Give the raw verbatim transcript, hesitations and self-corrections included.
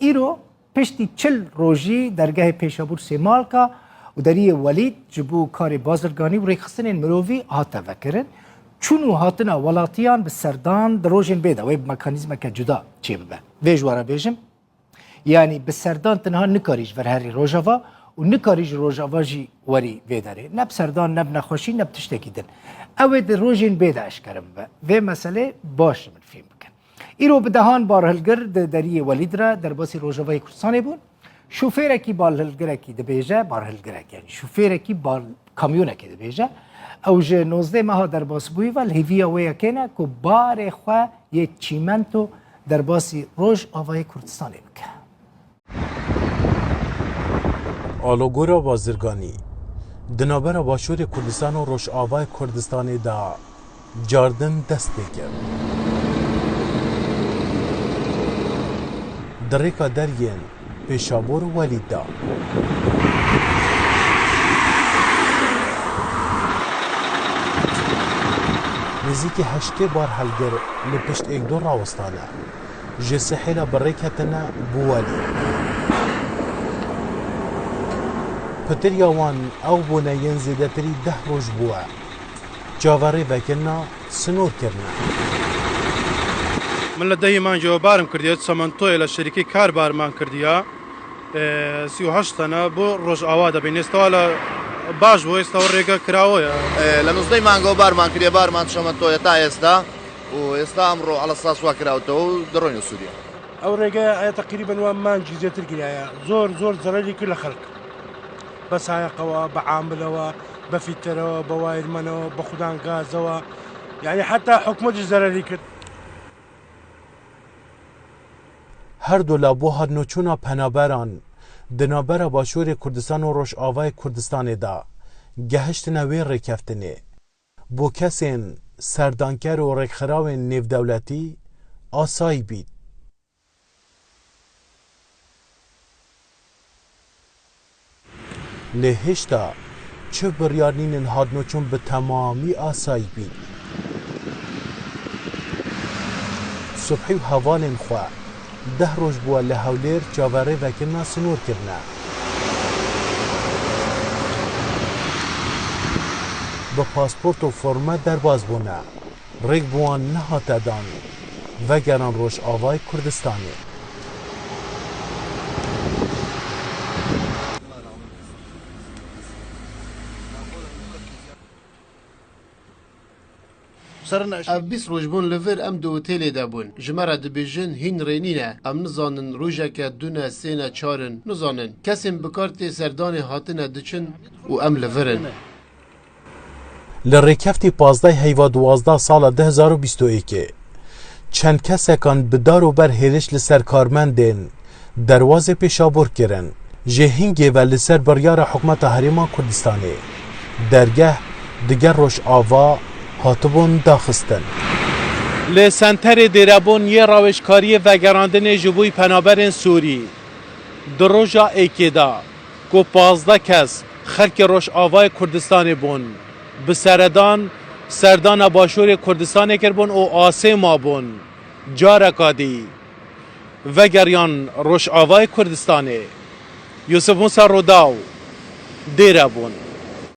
Îro piştî çil rojî dergehê Pêşabûr Sêmalka û Deriyê Welîd ji bo karê bazirganî û rêkxistinên mirovî hate vekirin. Çûn û hatina welatiyan bi serdan di rojên bê de wê bi mekanîzmeke cuda çêbibe. Vê ji we re bêjim, yanî bi serdan tu niha nikarî ji vir herî Rojava û nikarî ji Rojava jî werî vê derê. Ne bi serdan, ne bi nexweşî, ne bi tiştekî din. Ew ê di rojên bê de eşkere bibe. Vê meselê baş ji min fêm bikin. Îro bi dehan barhilgir di Deriyê Welîd re derbasî Rojavayê Kurdistanê bûn. Şofêrekî barhilgirekî dibêje, barhilgirek, yanî şofêrekî bar-, kamyonekê dibêje, ew ji nozdeh meha derbasbûyî ve li hêviya wê yekê ne ku barê xwe yê çîmento derbasî Rojavayê Kurdistanê bike. Alogora bazirganî di navbera Başûrê Kurdistan û Rojavayê Kurdistanê de cardin dest pê kir. Di rêka deriyên Pêşabûr û Welîd de. Nêzîkî heştê barhilgir li pişt êkdo rawestane. Ji Sihêla bi rê ketine bo Welîd. Pitiriya wan ew bûne yên zêdetirî deh roj bûye. Çaverê vekirina sinor kirine. Min li dehê mangê we bar min kiriye, çementoyê li şerîkê kar bar min kiriye. E, sî û heşt tane bo Rojava de bê. Nêstewa li baş bû, êsta rêge kirawo ye. E, li nozdeh mangê we bar min kiriye, bar min çementoyê ta êsta. û êsta emro elesas wa kirawte û diroyne Sûriye. Ew rêgeya aya teqrîben wan mancî zêtir giraya. Zor, zor zererî kir li xelk. Bi sayeqewa, bi amilewa, bi fîterewa, bi wayirmenewa, bi xudan gazewa. Yanî heta hikûmet jî zererî kir. Her du laboha noçûna penaberan di navbera Başûrê Kurdistan û Rojavayê Kurdistanê de gehiştine wê rêkeftinê. Bo kesên serdanker û rêkxirawên nêvdewletî asayî bît. Lê hêşta çi biryar nînin hatnoçûn bi temamî asayî bît. Subhî û hevalên xwe deh roj bûye li Hewlêr çaverê vekirina sinor kirine. Bi pasport û forme derbas bûne. Rêk bi wan nehate dan vegeran Rojavayê Kurdistanê. Ev bîst roj bûn li vir em di otêlê de bûn. Ji me re dibêjin, hîn rê nîne. Em nizanin rojeke du ne, sê ne, çar in. Nizanin. Kesên bi kar tê serdanê hatine diçin û em li vir in. Li rêkeftî pazdeh heyva duwazdeh sala du hezar û bîst û yekê çend kesekan bi dar û ber hêriş li ser karmendên derwazê Pêşabûr kirin. Ji hingê ve li ser biryara Hikûmeta Herêma Kurdistanê dergeh digel Rojava hatibûn daxistin. Li senterê dêrebûn yê rawêjkariyê vegerandinê ji bo penaberên Sûrî di roja êkê de ku pazdeh kes xelkê Rojavayê Kurdistanê bûn, bi seredan serdana Başûrê Kurdistanê kirbûn û asê mabûn. Careka dî vegeriyan Rojavayê Kurdistanê. Yusuf Musa Rûdaw, Dêrebûn.